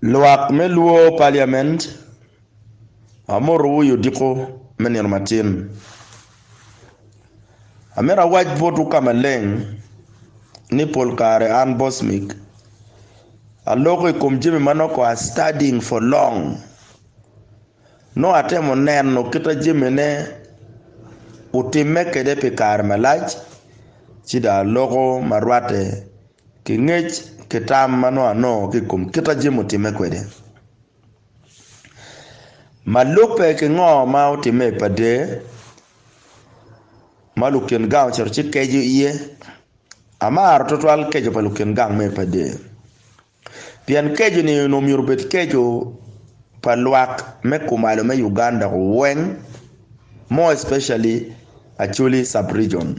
Lwak me Luo Paliament, Amotowu i odiko me nino matin. Amito awac botwu ka maleng ni pol kare an Bosmic aloko i kom jami ma nongo a studying for long. Nongo atemo neno kit ma jamine otimme kwede pi kare malac ci dong aloko ma rwatte ki ngec ki tam ma nongo anongo ki i kom kit ma jami otimme kwede. Ma lubbe ki ngo ma otimme i pader ma lukin gang ocito ci keco iye, amaro tutwal keco pa lukin gang me i pader pien keco-ni onongo myero obed keco pa lwak me kumalo me Uganda weng more especially Acholi sub region.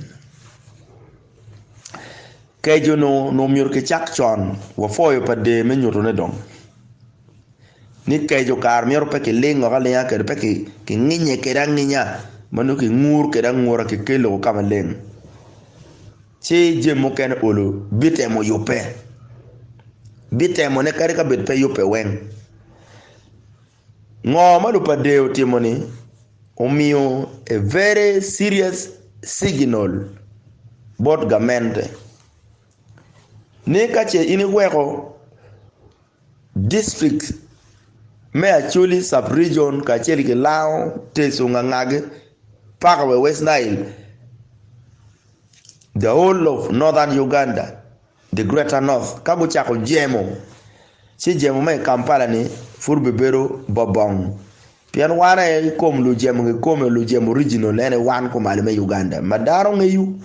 Keco-nu onongo myero kicak con wapwoyo pa der me nyutone dong ni keco kare myero pe kilingo alinga kwede pe kinginye kwede anginya ma nongo kingur kwede angura kikelo ka maleng ci jami mukene olo bitemo yubbe bitemone kadi ka bed pe yubbe weng. Ngo ma lupader otimo-ni omiyo a very serious signal bot gamente ni ka ce in iweko district me Acholi sub region kacel ki Lango, Teso, Ngangagi paka wa i West Nile the whole of Northern Uganda The Greater North, ka gucako jemo, ci jemo ma i Kampala-ni pud obibedo bobong. Pien wan aye i kom lujemo kikome, lujemo original en aye wan kumalo me Uganda ma dano ngeyo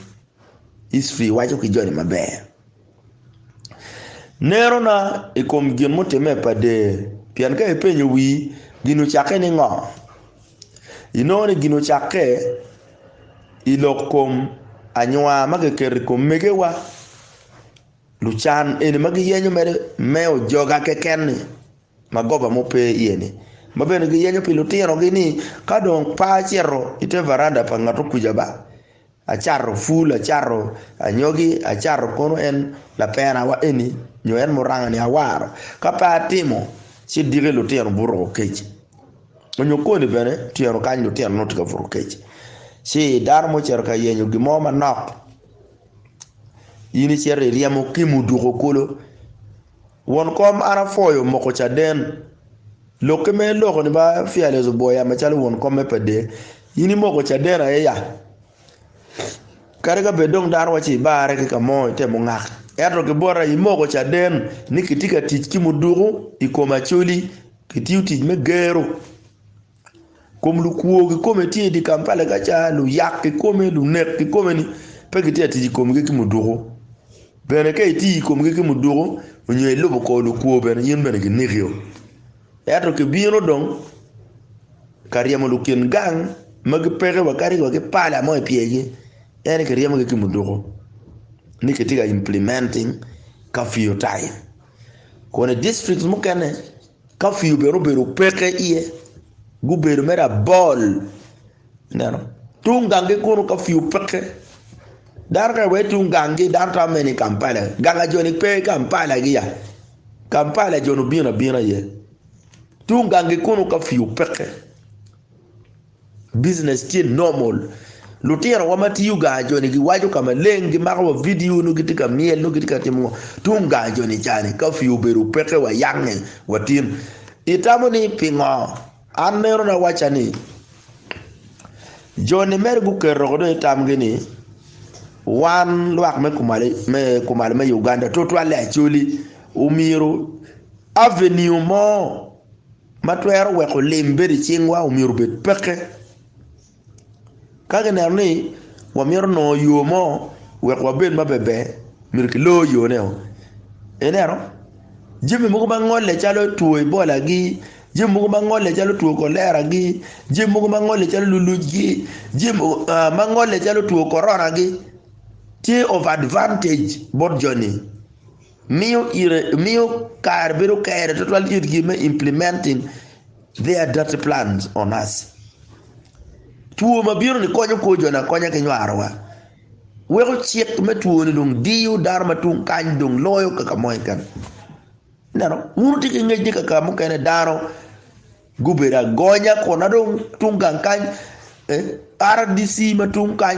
history waco ki joni maber. Nerona i kom gin mutimme pa der, pien ka ipenyo wii, gin ocakke ni ngo? Inongo ni gin ocakke i lok kom anywar ma kiketo i kom megewa lucan eni ma giyenyo mere me ojoga keken-ni ma goba mo pe iye-ni ma bene giyenyo pi lutinogi ni ka dong pe acito i te varanda pa ngat okuca ba Acato pul, acato anyogi, acato kono en lapenawa eni nyo en muranga-ni awaro. Ka pe atimo, ci diki lutino buto kec. Onyo koni bene tyeno kany lutino nongo tye ka buto kec. Ci dano mo ocito ka yenyo gin mo manok, in icito iryemo ki muduko kulu. Won kom an apwoyo moko caden. Lokki ma iloko ni ba Fearless obwoya macalo won kom me pader, in imoko caden aye ya. Kadi ka bed dong dano waci ibare ki ka mo itemo ngak, ento ki bota imoko caden ni kitye ka tic ki muduku i kom Acholi, kitiyo tic me gero. Kom lukwo kikome tye i dye Kampala ka ca, luyak kikome, lunek kikome-ni pe gitye ka tic i komgi ki muduku. Bene ka itiyo i komgi ki muduku nyo ilubo kor lukwo bene in bene ginekio. Ento kibino dong ka ryemo lukin gang ma gipeke wa kadi wa ki pala mo i pyergi en aye kiryemogi ki muduku ni kitye ka implementing curfew time. Kun i district mukene Kapiu bene obedo peke iye, gubedo mere abol. Ineno, tung ganggi kunu kapiu peke. Dano ka iwee tung ganggi, dano tamo mere ni Kampala. Gang a joni pe Kampala gi ya. Kampala joni obino abina iye. Tung ganggi kunu kapiu peke. Business tye normal. Lutino wa ma tiyo gang joni giwaco ka maleng gimako wa video nongo gitye ka myel nongo gitye ka timo ngo tung gang joni cani curfew obedo peke wa yange wa tin. Itamo ni pingo? An neno na waca ni joni mere guketo woko dong itamgi ni wan lwak me kumalo me kumalo me Uganda tutwalle Acholi omyero avenue mo ma twero weko lim bedo i cingwa omyero obed peke. Ka gineno ni wamito nongo yo mo wek wabed maberber, myero kilor yone-o. Ineno, jami mogo ma ngole calo two Ebola-gi, jami mogo ma ngole calo two kolera-gi, jami mogo ma ngole calo luluc-gi, jami ma ngole calo two korona-gi tye of advantage bot joni. Miyo ire, miyo kare bedo kere twatwal itgi me implementing their dirty plans on us. Two ma bino ni konyo kor joni akonya ki nywarowa. Weko cik me two ni dong diyo dano ma tung kany dong loyo kaka mo keken. Ineno, wun wutye ki ngec ni kaka mukene dano gubedo agonya kun na dong tung gang kany RDC ma tung kany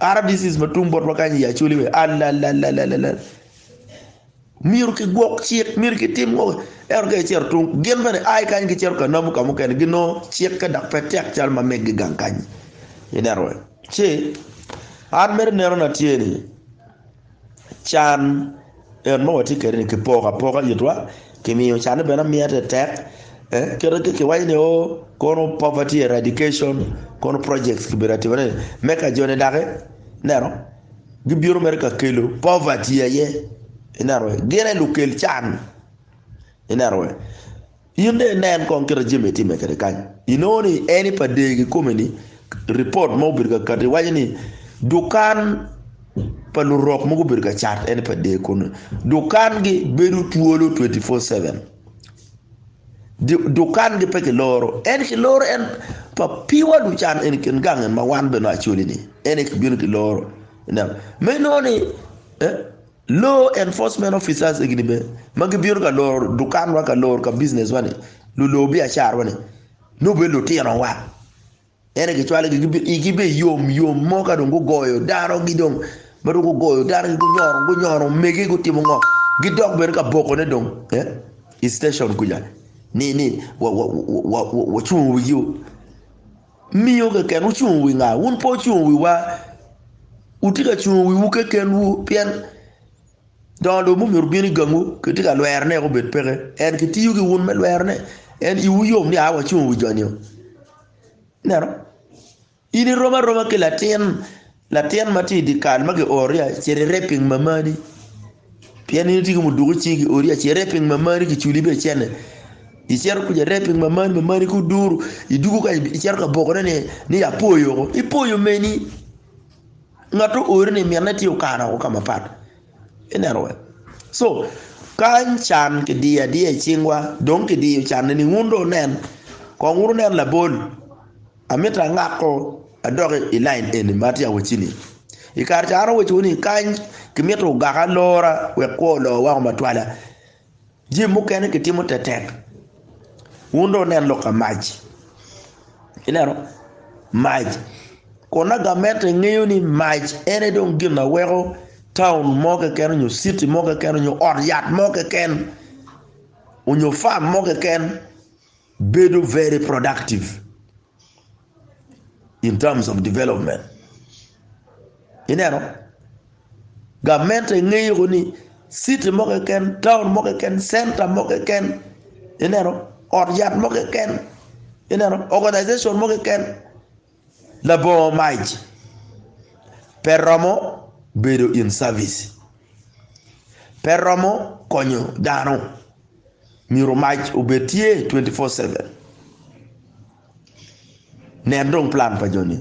RDCs ma tung botwa kany i Acholi we alalalalala myero kigwok cik myero kitim ngo ento ka icito tung gin bene a kany gicito ka namo ka mukene ginongo cikke dok pe tek calo ma megi gang kany ineno we ci an mere nenona tye ni Can en ma watye kwede ni kipoko apoka itwa kimiyo canne bene amiya tetek kite ki kiwaco ni oo kono poverty eradication kono projects kibedo ka timone me ka joni doki ineno gibino mere ka kelo poverty aye ineno gin aye lukel can ineno. In dong inen kong kit ma jami timme kwede kany. Inongo ni en pa dee kikome-ni, ripot ma obedo ka kati waco ni dukan pa lurok mogo obedo ka cat en pa dee kunu. Dukangi bedo twolo 24/7. Dukangi pe kiloro. En kiloro en pa piwa lucan en i kin gang en ma wan bene Acholi-ni. En aye kibino kiloro. Ineno? Ma inongo ni eh, Law enforcement officers egini bene ma gibino ka loro dukan wa ka loro ka business wa ni lulor biacara wa ni nongo obedo lutino wa ene gicwalo gi igi bene yom yom mo ka dong gugoyo dano gi dong ma dong gugoyo dano gi gunyono gunyono omege gutimo ngo gidok bene ka boko ne dong i station kuca ni ni wa wa wa wacungo wigi miyo keken wucungo wi nga? Wun pe wucungo wiwa, wutye ka cungo wiwu kekenwu pien dongo lobo mo myero obin i gangwu kitye ka lwerone wek obed peke. En kitiyo ki wun me lwerone. En iwu yom ni aa wacungo wi joni-o. Ineno? In irom aroma ki latin Latin ma tye i dye kal ma kioro ni cit ireping mamani pien in itye ki muduku i cingi kiori ni cit ireping mamani kiculi bene cente icito kuca ireping mamani mamani ki oduru idwogo kany icito ka bokone ni ni apoyo woko ipoyo meni ngat oori ni mine tye okano woko ka mapat ineno wee co kany can kidiyo adiya i cingwa dong kidiyo canne ni wun dong wunen kong wun wunen labol. Amito angako adok i lain eni ma atye ka wacci-ni. I kare ca an awacowu ni kany kimito ogak alora wek kwo olor woko matwala. Jami mukene kitimo tetek. Wun dong wunen lok ka mac. Ineno? Mac. Kun na gamente ngeyo ni mac en aye dong gin ma weko taun mo keken nyo citi mo keken nyo ot yat mo keken nyo farm mo keken bedo very productive in terms of development. Ineno? Gamente ngeyo ko ni city mo keken, town mo keken, center mo keken, ineno, ot yat mo keken, ineno, organization mo keken labongo mac pe romo bedo in service, pe romo konyo dano. Myero mac obed tye 24/7. Nen dong plan pa joni.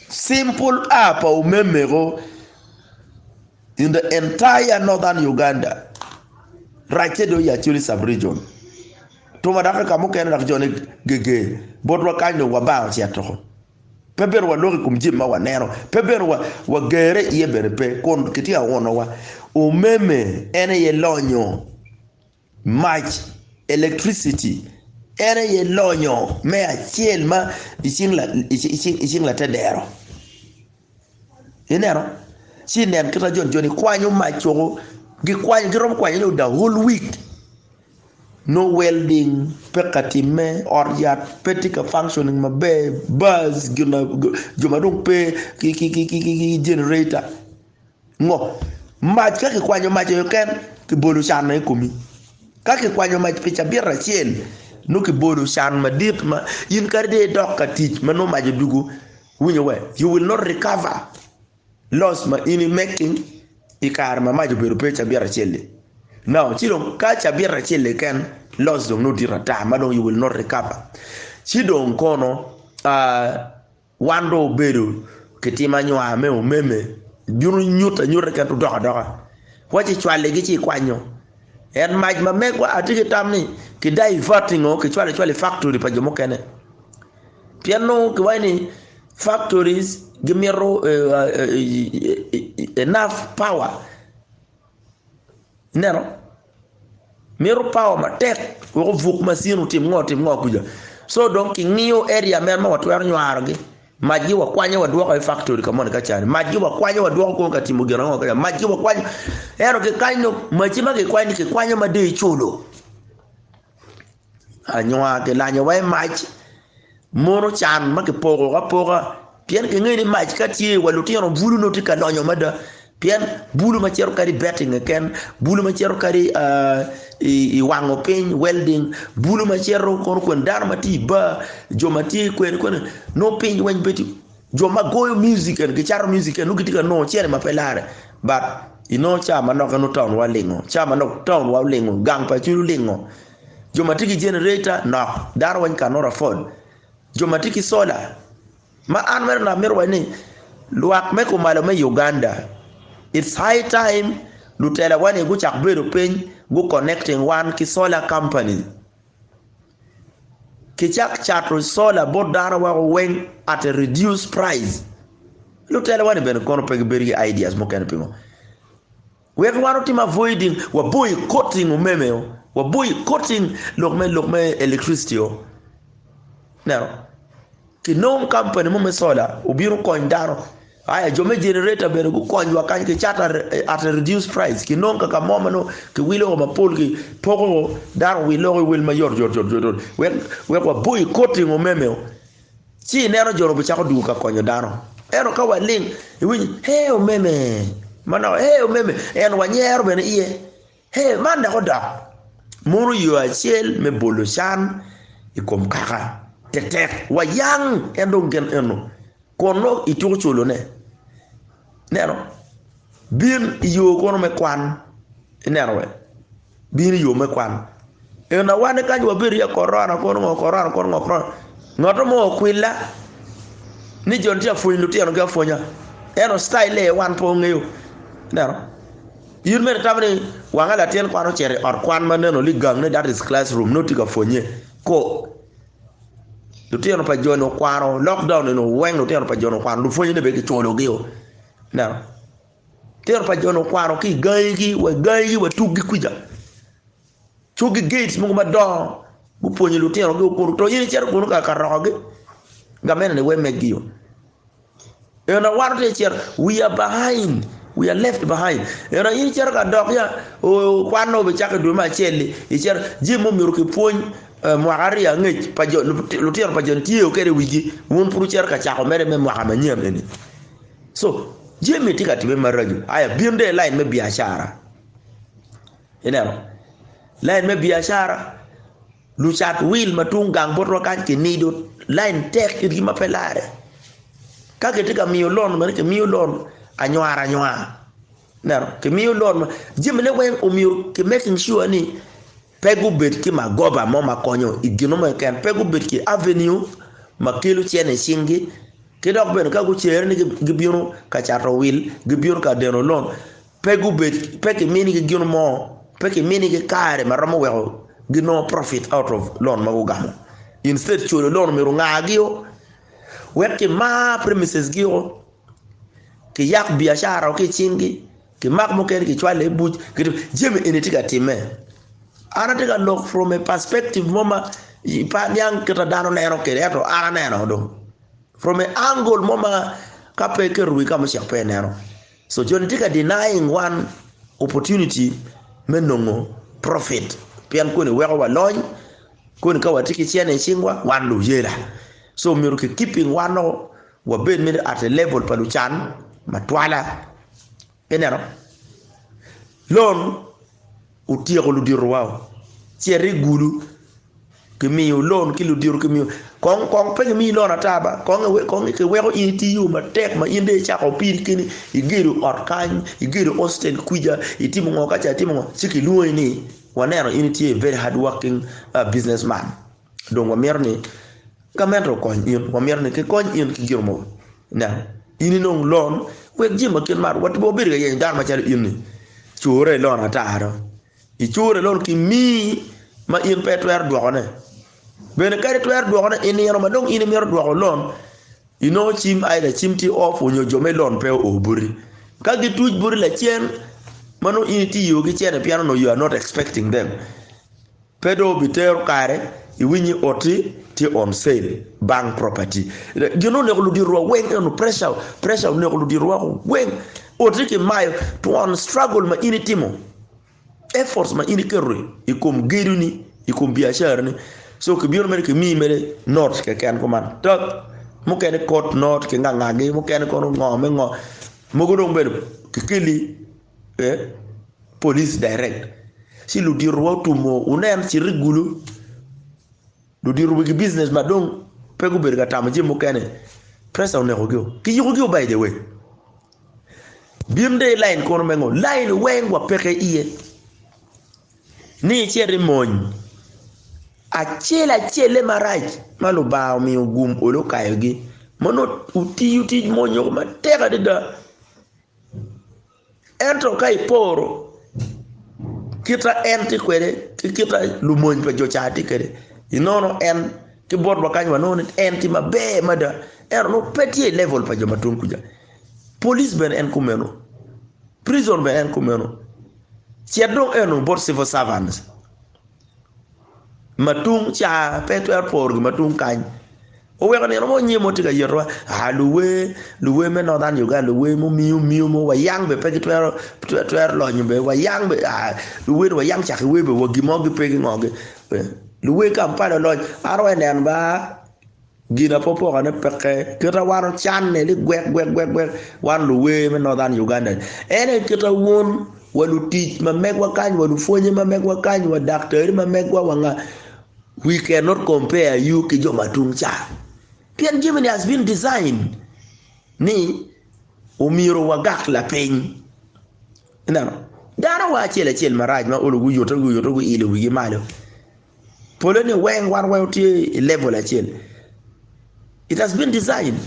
Simple a pa omemego in the entire northern Uganda. Racce dong i Acholi sub region. Tuma dok ka mukene dok joni geger botwa kany dong wabango ocito. Pe bene waloko i kom jami ma waneno, pe bene wagere iye bene pe, kun kitye ka unowa. Omeme en aye lonyo, mac, electricity, en aye lonyo me acel ma i cing latedero. Ineno? Ci inen kit ma joni kwanyo mac woko, giromo kwanyone the whole week. Nongo welding pe ka timme, ot yat pe tye ka functioning maber, bars jo ma dong pe ki generator ngo mac ka kikwanyo mac keken kibolo can i komi ka kikwanyo mac pi cabit acel nongo kibolo can madit ma in kadi dong idok ka tic ma nongo mac odwogo iwinyo we you will not recover. Loss ma in i making i kare ma mac obedo pe cabit acel-li. Now, ci dong ka cabit acel keken loss dong nongo dit ata ma dong you will not recover. Ci dong kono uh, wan dong obedo kitimo anywar me omeme bino nyuto anyuta keken to dok adoka. Waci cwaligi ci ikwanyo. En mac ma megwa atye ki tam ni ki diverting o kicwalo acwala i factory pa jo mukene. Pien nongo kiwaco ni factories gimito enough power. Ineno? Mito power matek wek obuk macin otim ngo otim ngo kuca. So dong kingiyo area meno ma watwero nywarogi. Macgi wakwanyo wadwoko i factory ka moni ka cani. Macgi wakwanyo wadwoko kunu ka timo gin ango kaca. Macgi wakwanyo. Ento ki kany dong maci ma kikwanyo ni kikwanyo ma dong iculo. Anywar kilanyo wa i mac mono can ma kipoko apoka pien kingeyo ni mac ka tye wa lutino bulu nongo tye ka lonyo mada pien bulu ma cito kadi i betting keken bulu ma cito kadi i wango piny welding bulu ma cito kono kwene dano ma tye i bar jo ma tye kwene kwene nongo piny weng bedo Jo ma goyo music eni gicato music eni nongo gitye ka nongo cene ma pe larre but inongo ca manok nongo town wa olingo ca manok town wa olingo gang pa cwiny olingo jo ma tye ki generator nok dano weng cannot afford jo ma tye ki solar ma an mere dong amito waci ni lwak me kumalo me Uganda it's high time lutela wa ni gucak bedo piny gu connecting wan ki solar company. Kicak cato solar bot dano weko weng at a reduced price. Lutela wani bene kono pe gibedo ki ideas mukene pingo? Wek wan otim avoiding, wa boycotting omeme o, wa boycotting lok me lok me electricity o. Neno? Kinong company mo me solar obino kony dano. Aya jo me generator bene gukony wa kany kicato at a reduced price kinong kaka mo ma nongo kiwilo woko mapol ki poko dano owilo woko i wel mayot yot yot yot wek wek wa boycotting omeme o ci ineno jo ni obicako dwogo ka konyo dano ento ka waling iwinyo he omeme manok he omeme en wanyero bene iye he man dok odok mono yo acel me bolo can i kom kaka tetek wayang en dong gin eno. Kun nongo ituko culone. Ineno? Bin i yo kono me kwan. Ineno we? Bin i yo me kwan. Eno wan kany wabedo iye korona kono ngo korona kono ngo korona. Ngat mo okwilla ni jo ni tye ka pwonyo lutinogi apwonya. Ento citayil aye wan pe wangeyo. Ineno? In mere itamo ni wanga latin kwan ocito i ot kwan ma neno ligang ni that is classroom nongo tye ka pwonye. Ko Lutino pa joni okwano lockdown eni weng lutino pa joni okwano lupwonyene bene kiculogi-o ineno lutino pa joni okwano ki i gangigi wa i gangigi wa tuggi kwica coggi gates mogo madongo gupwonyo lutinogi kunu to in icito kunu ka rokogi gamente ni weng meggi-o. Ento wan watye ka cito, we are behind, we are left behind. Ento in icito ka dok ya, kwan nongo obicako i dwe me acel-li, icito, jami ma omyero kipwony mwaka aryo angec pa jo, lutino pa jo ni tye kwede i wigi, wun pud wucito ka cako mere me mwaka manyen eni. So, jami tye ka timme maraco. Aya, bin dong i lain me biacara. Ineno? Lain me biacara, Lucat wil ma tung gang botwa kany kinido lain tek kitgi ma pe larre. Ka kitye ka miyo lon bene kimiyo lon anywar anywar. Ineno kimiyo lon ma jamine weng omyero ki making sure ni pe gubed ki magoba mo ma konyo i gin mo keken pe gubed ki avenue ma kelo cene i cinggi ki dok bene ka gucere ni gibino ka cato wil gibino ka deno lon Pe gubed, pe kiminigi gin mo, pe kiminigi kare ma romo weko ginongo profit out of loan ma gugamo. Instead, culo loan myero ongagi-o wek kimar premises gi-o, kiyak biacara ki i cinggi, kimak mukene kicwalo i buc. Jami eni tye ka timme. An atye ka lok from a perspective mo ma pe aniang kit ma dano neno kwede ento an aneno dong from a angle mo ma ka pe iketo wii ka ma ocek pe ineno. So joni tye ka denying wan opportunity me nongo profit pien koni weko wa lony koni ka watye ki cene i cingwa wan luyela so myero ki keeping wan o wabed mere at a level pa lucan matwala ineno loan otyeko ludito wa o cit i gulu Kimiyo loan ki ludito kimiyo kong kong pe gimiyi loan ata ba kong kong kiweko in itiyo matek ma in dong icako piri keni igedo ot kany igedo hostel kwica itimo ngo kaca itimo ngo ci kilwongi ni waneno in itye a very hard working business man dong wamito ni gamente okony in wamito ni kikony in ki gin mogo ineno in inong loan wek jami ma kit man wabedo ka yenyo dano macalo in ni cure loan ata do. Icure lon kimiyi ma in pe itwero dwokone. Bene kadi itwero dwokone i nino ma dong in imito dwoko lon, inongo cim either cim tye off onyo jo me lon pe oo boti. Ka gituc boti lacen, Ma nongo in itiyo ki cene pien onongo you are not expecting them. Pe dong obitero kare iwiny ni oti tye on sale, bank property. Gin oneko ludito wa weng eno pressure, pressure oneko ludito wa weng. Oti kimayo twon struggle ma in itimo, efforts ma in iketo i kom gedoni, i kom biacarani. So kibino mere kimiyi mere note keken kuman. Tok mukene court note ki ngangagi, mukene kono ngo me ngo. Mogo dong bene kikeli police direct ci luditowa otumo wunen cit i gulu ludito wegi business ma dong pe gubedo ka tamo jami mukene pressure onekogi o kiyikogi o by the way bin dong i line kono me ngo line weng wa peke iye ni icit i mony acel acelle marac ma Lubanga omiyo gum olo okayogi ma nongo otiyo tic mony matek adada. Ento ka iporo kit ma en tye kwede ki kit ma lumony pa jo ca tye kwede, inongo en ki botwa kany wanongo ni en tye maber mada ento nongo pe tye i level pa jo ma tung kuca. Police bene en kumeno, prison bene en kumeno. Cet dong eno bot civil servants ma tung ca pe twero poro ki ma tung kany. Oweko nino mo nyim mo tye ka yetowa, aa luwer, luwer me Northern Uganda, luwer mumiyo miyo mo wayang bene pe gitwero twero lonyo bene wayang bene aa luwer ni wayang cako iwer bene wa gin mo gipe ki ngo gi luwer Kampala olony an wa ineno ba gin apopokane peke kita wan ocanne ni gwek gwek gwek gwek wan luwer me Northern Uganda ni en aye kita wun wa lutic ma megwa kany wa lupwonye ma megwa kany wa daktari ma megwa wa nga We cannot compare you ki jo ma tung ca. Pien jami ni has been designed ni omyero wagak lapiny. Ineno? Dano wa acel acel marac ma olo guyuto guyuto guilo wigi malo. Pole ni weng wan weng tye i level acel. It has been designed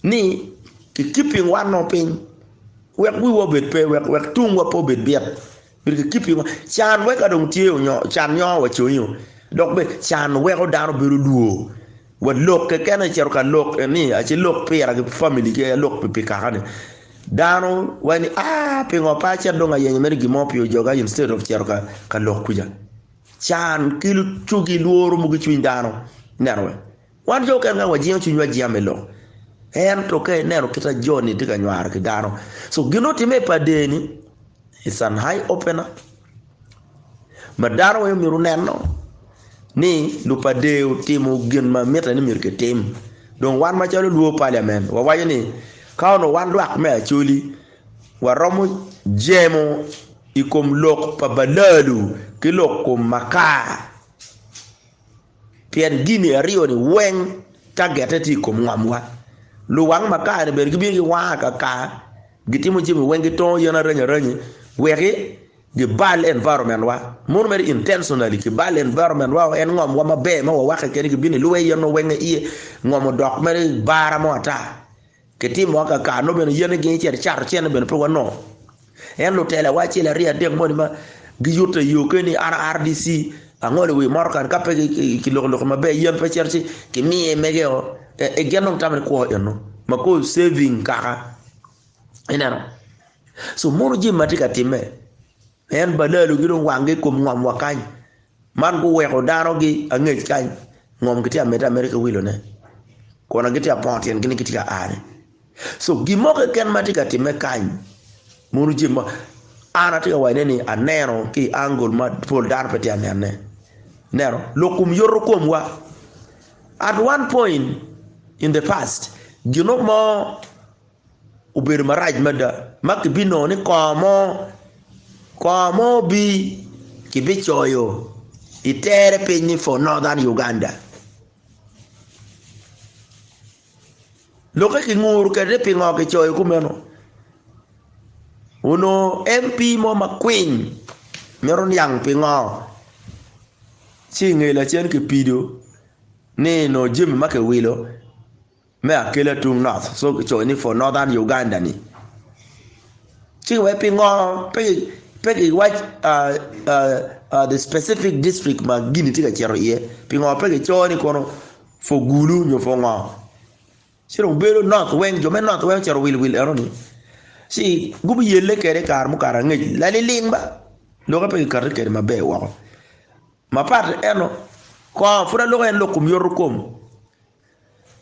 ni ki keeping wan no piny wek wiwa obed pe wek wek tungwa pe obed bit. Can wek ka dong tye can nyongo wa conyo dok bene can weko dano bedo lwor wa lok keken ecito ka lok ni aci lok pira ki family ki alok pi kaka ni dano waco ni aa pingo pe acit dong ayenyo mere gin mo pi ojoga instead of cito ka lok kuca can kelo cogi lworo mogo icwiny dano ineno wee. Wan jo okene ka wajingo cwinywa ajiya me lok, ento ka ineno kit ma jo-ni tye ka nywaro ki dano. So gin otimme i Padeni it's an eye opener ma dano weng myero oneno ni Lupadee otimo gin ma mitte ni myero kitim. Dong wan macalo luo paliament wawaco ni ka onongo wan lwak me Acholi waromo jemo i kom lok pa balalu ki lok kom makar. Pien gini aryo-ni weng tagette tye i kom ngomwa. Luwang makar-ni bene gibino giwango akaka, gitimo jami weng gitongo yen aranyi aranyi wek gibal environment wa. Mono mere intentionally kibalo environment wa en ngomwa maber ma wawake kene gibino gilwer yen-nu weng iye ngom odok mere bara mo ata. Kitimo akaka nongo bene yene gin icito icato cene bene pe wanongo. En lutela wa acel aryo adek moni ma giyuto i yo keni an a RDC angolo wi motoka ni ka pe kiloko lok maber yen pe cito ci kimiye mege o e gin dong tamo ni kwo eno ma kor saving kaka ineno. So mono jami ma tye ka timme en balalo gi dong wanggi i kom ngom wa kany. Man guweko danogi angec kany, ngom gitye ka medde ameda ki wilone, kun gitye ka pongo tyengi ni gitye ka a-ni. So gin mo keken ma tye ka timme kany, mono jami mo, an atye ka wacone ni aneno ki i angle ma pol dano pe tye ka nene. Ineno, lok kom yoto komwa. At one point in the past, gin mo obedo marac mada ma kibinongo ni kongo mo kongo mo bi kibicoyo i tere piny ni for Northern Uganda. Lokke kinguru kwede ni pingo kicoyo kumeno onongo MP mo makwiny mito niang pingo ci i nge lacen kipido ni nongo jami ma kiwilo me akela tung north so kicoyo ni for northern Uganda ni ci wek pingo pe kiwac the specific district ma gini tye ka cito iye pingo pe kicoyo ni kono for Gulu nyo for ngo ci dong bedo north weng jo me north weng ocito wil wil enoni. Ci gubiyelle kwede i kare mukato angec laliling ba, lokke pe kikati kwede maber woko. Mapat eno, kongo pud aloko en lok kom yoto kom.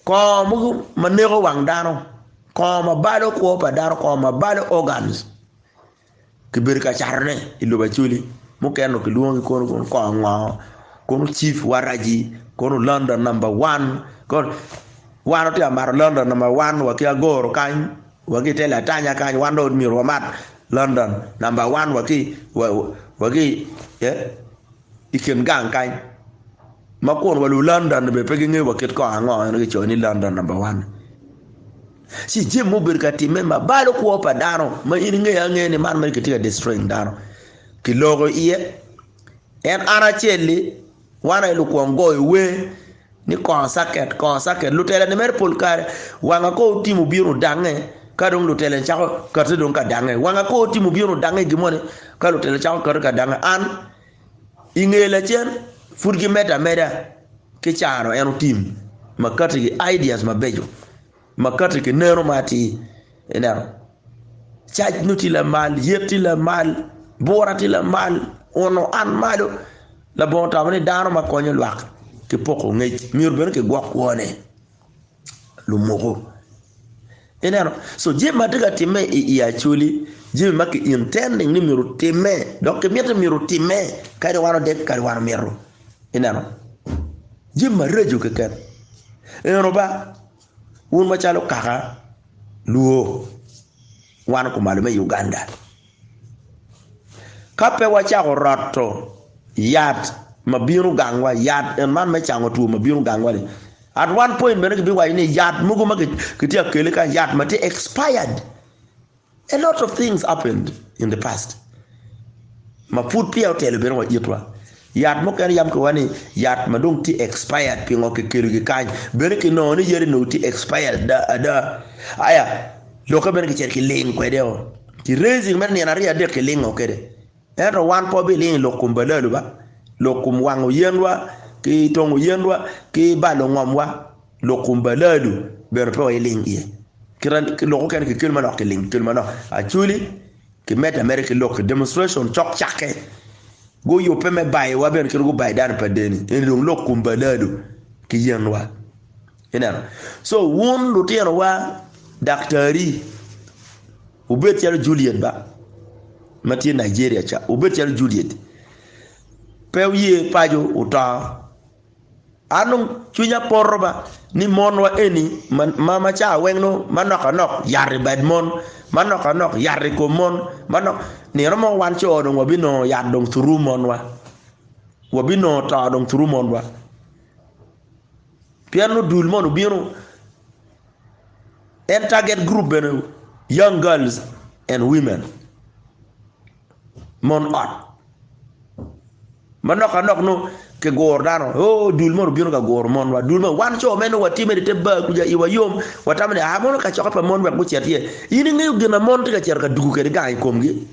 Kongo mogo ma neko wang dano, kongo ma balo kwo pa dano, kongo ma balo organs kibedo ka catone i lobo Acholi mukene onongo kilwongogi kono kongo ngo kono chief waraji kono London namba one kono wan watye ka mato London namba one wa ki agoro kany wa ki i te latanya kany wan dong myero wamat London namba one wa ki wa ki i kin gang kany ma kun wa lu London bene pe gingeyo wa kit kongo ango en gicoyo ni London namba one ci jami ma obedo ka timme ma balo kwo pa dano ma in ingeyo angeya ni man mere kitye ka destroying dano kiloko iye en an acel-li wan aye lukwong goyo wer ni kongo caket kongo caket lutela ni mere pol kare wanga ka otimo obino odange ka dong lutela ni cako kati dong ka dange wanga ka otimo obino odange gin moni ka lutela cako kati ka dange an I nge lacen, pud gimedde ameda ki caro en otim ma kati ki ideas mabeco, ma kati ki neno ma atir. Ineno? Cac nongo tye lamal, yet tye lamal, bura tye lamal, uno an malo, labongo tamo ni dano ma konyo lwak ki poko ngec myero bene kigwok kwone. Lumuku. Ineno? So jami ma tye ka timme i i Acholi, jami ma ki intending ni myero otimme, dok kimito ni myero otimme, kadi wan odek kadi wan omito. Ineno? Jami maraco keken. Eno ba, wun macalo kaka Luo, wan kumalo me Uganda. Ka pe wacako roto yat ma bino gangwa, yat en man me cango two ma bino gangwa-ni, at one point bene kibiwaco ni yat mogo ma kitye ka kele kany yat ma tye expired. A lot of things happened in the past ma pud peya otelo bene wa itwa. Yat mukene yam kiwaco ni yat ma dong tye expired pingo kikelogi kany bene kinongo ni yadi onongo tye expired ada. Aya lokke bene kicito kiling kwede-o. Ki raising mere nino aryo adek kilingo kwede. Ento wan pe wabiling i lok kom balalu ba, lok kom wango yenwa ki tongo yenwa ki balo ngomwa, lok kom balalu bene pe wailing iye. Kite lok okene kikelo manok kiling kikelo manok. Acholi kimedde ameda ki lok ki demonstration cok cakke. Guyubbe me bayowa bene kit gubayo dano pa deni. Eni dong lok kom balalu ki yenwa. Ineno? So wun lutinowa daktari wubed calo Juliet ba ma tye Nigeria ca, wubed calo Juliet. Pe wuye paco oto. An dong cwinya poto ba ni monwa eni ma ma ca weng nongo manok anok yat i bad mon, manok anok yat i kom mon, manok nino mo wan co dong wabinongo yat dong through monwa. Wabinongo to dong through monwa. Pien nongo dul moni obino en target group bene young girls and women mon ot manok anok nongo kiguro dano oo dul moni obino ka guro mon wa dul moni wan co me nongo watye mere i te bar kuca iwa yom watamo ni aa mono kacokke pa mon wek gucit iye in ingeyo gin ma mon tye ka cito ka dugo kwede gang i komgi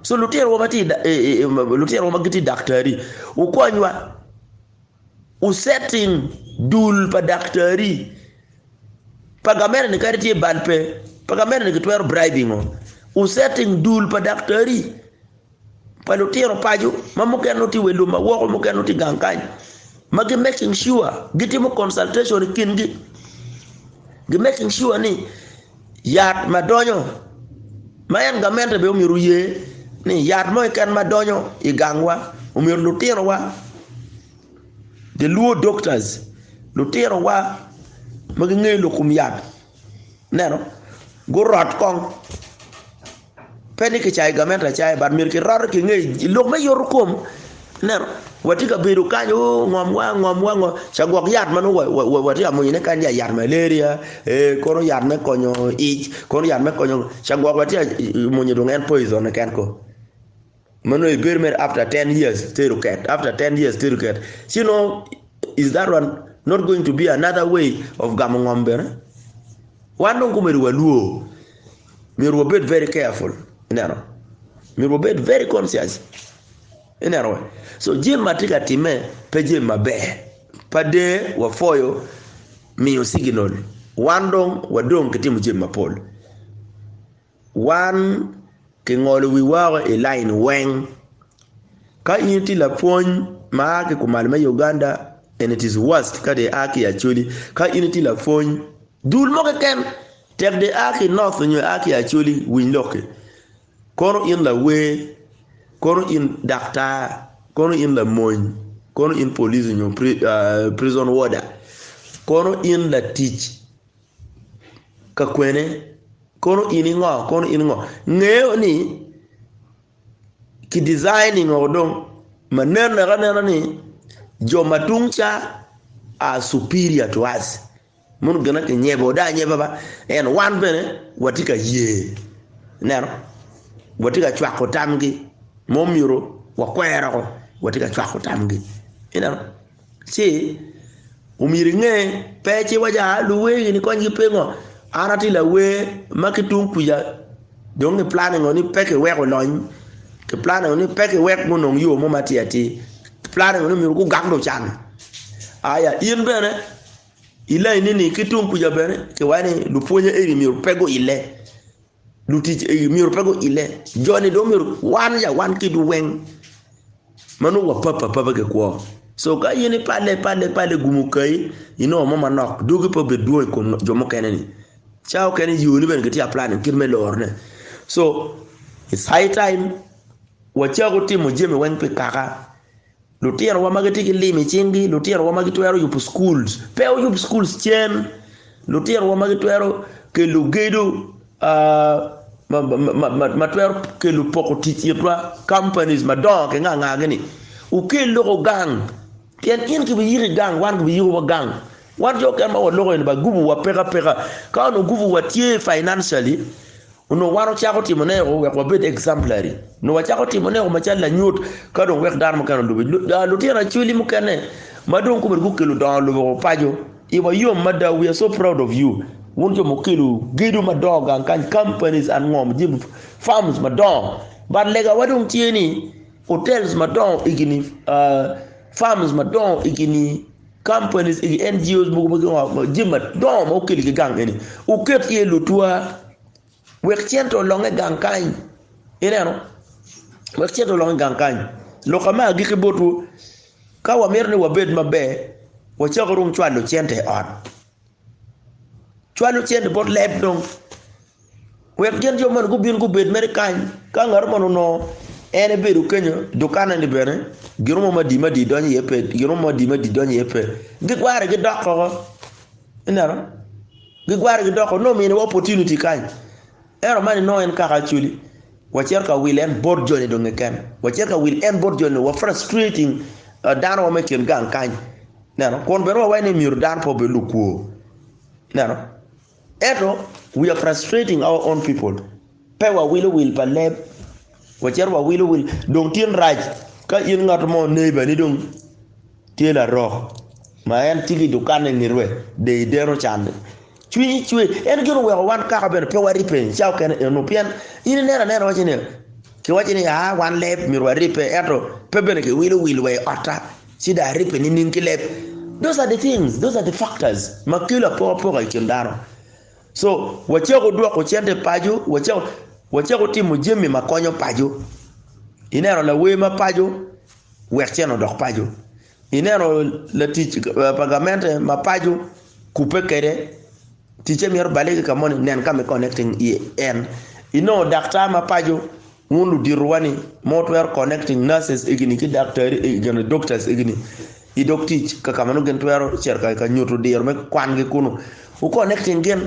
so lutinowa ma tye lutinowa ma gitye daktari wukonywa Wuceting dul pa daktari pa gamente ni kadi tye bal pe pa gamente ni kitwero bribing o. Wuceting dul pa daktari pa lutino paco ma mukene nongo tye i wi lum ma woko mukene nongo tye gang kany ma gi making sure gitimo consultation i kingi gi making sure ni yat ma donyo ma en gamente bene myero oye ni yat mo keken ma donyo i gangwa omyero lutinowa the luo doctors lutinowa ma gingeyo lok kom yat ineno gurot kong Pe ni kicayo gamente acaya but myero kiroto kinge lok me yoto kom ineno watye ka bedo kany oo ngomwa ngomwa ngo ca gwok yat ma nongo watye ka mwonyone kany ya yat malaria ee kono yat me konyo ic kono yat me konyo ca gwok watye ka mwonyo dong en poison keken ko ma nongo ibedo mere after 10 years tero ket after 10 years tero ket ci nongo is that one not going to be another way of gamo ngom bene wan dong komedo walwor Myero wabed very careful ineno myero wabed very conscious ineno we so jami ma tye ka timme pe jami maber pa der wapwoyo miyo signal wan dong wadong ki timo jami mapol. Wan kingolo wiwa woko i lain weng. Ka in itye lapwony ma a ki kumalo me Uganda and it is worst ka dong ia ki i Acholi, ka in itye lapwony dul mo keken tek dong ia ki i North nyo ia ki i Acholi winy lokki. Kono in lawer, kono in daktar, kono in lamony, kono in police nyo prison warder, kono in latic ka kwene, kono in ingo, kono in ingo. Ngeyo ni ki designing woko dong ma nen anena ni jo ma tung ca are superior to us. Mono gin ma kinyebo do anyeba ba ento wan bene watye ka ye ineno watye ka cwako tamgi ma omyero wakwer woko watye ka cwako tamgi ineno ci omyero inge pe ci iwaco aa luwer eni konygi pe ngo an atye lawer ma ki tung kwica dong ki planning ni pe kiwek olony ki planning ni pe kiwek gunong yo mo matir atir ki planning ni myero gugak lucan aya in bene I lainni-ni ki tung kuca bene kiwaco ni lupwonye eni myero pe guile, lutic egi myero pe guile, joni dong myero wan ya wan kidwu weng ma nongo wapape apapa ki kwo. So ka in ipalle ipalle ipalle gum okayi inongo mo manok dogi pe obed dwong i kom jo mukene-ni. Ca okene yoni bene kitye ka planning kit me lorone. So it's high time wacako timo jami weng pi kaka. Lutinowa ma gitye ki lim i cinggi, lutinowa ma gitwero yubo schools, pe wuyub schools cen, lutinowa ma gitwero kelo gedo ma twero kelo poko tic itwa, companies madongo ki nga nga gini, wukel loko gang pien in kibiyiki i gang wan kibiyikowa gang. Wan jo okene ma waloko eni ba gubuwa peke apeka, ka onongo gubuwa tye financially Onongo wan wacako timone wek wabed exemplary. Onongo wacako timone macalo lanyut ka dong wek dano mukene olubi. Lutino acholi mukene ma dong kobedi gukelo dongo lobo paco, iwa yom mada, we are so proud of you. Wun jo mukelo gedo madongo gang kany, companies and ngo, jami farms madongo. But legawa dong tye ni hotels madongo egini, farms madongo egini, companies egi, NGOs mogo ma jami madongo ma okelo ki gang eni, wuket iye lutwa. Wek cente olonge gang kany. Ineno? Wek cente olonge gang kany. Lok me agikki botwu, ka wamito ni wabed maber, wacaku dong cwalo cente i ot. Cwalo cente bot leb dong. Wek gin jo moni gubin gubed mere kany. Ka ngat moni onongo en ebedo kenyo, dukanne-ni bene gin mo madi madi donyo iye pe, gin mo madi madi donyo iye pe. Gigware gidok oko. Ineno? Gigware gidoko nongo ominiwa opportunity kany. Ento man inongo en kaka actually wacito ka wil en bot joni dong keken. Wacito ka wil en bot joni wa frustrating uh, dano wa me kin gang kany. Neno, kun bene wawaco ni myero dano pe obed lukwo. Neno, ento we are frustrating our own people. Pe wawilo wil pa leb, wacito wawilo wil. Dong tin rac ka in ngat mo neighbor ni dong tye larok ma en tye ki dukanne i ngete de ideno can cwinyi cwer. En gin oweko wan kaka bene pe waribbe ca okene eno pien in ineno anena waci ni kiwaci ni aa wan leb myero waribbe ento pe bene kiwilo wil wa i otta ci dong aribbe nining ki leb. Those are the things, those are the factors ma kelo apokapoka i kin dano. So wacako dwoko cente paco, wacako wacako timo jami ma konyo paco. Ineno lawer ma paco wek cente odok paco. Ineno latic pa gamente ma paco kubbe kwede ticce myero obale ki ka moni nen ka ma i connecting iye en. Inongo daktar ma paco wun luditowa ni ma wutwero connecting nurses egini ki daktari egini doctors egini i dog tic ka ka ma nongo gin twero cito ka nyuto diro me kwangi kunu wu connecting gin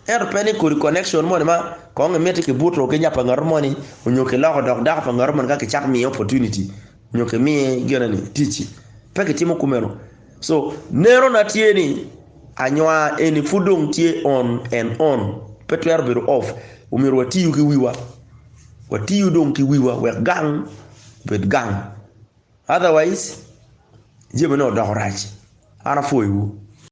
ento pe ni kodi connection moni ma kong imiti kibuto ki nya pa ngat moni onyo kiloko dok dako pa ngat moni ka kicako miye opportunity nyo kimiye gine ni ticci pe kitimo kumeno so neno na tye ni anywar eni pud dong tye on and on pe twero bedo off omyero watiyu ki wiwa watiyu dong ki wiwa wek gang obed gang otherwise jamine odoko rac an apwoyowu.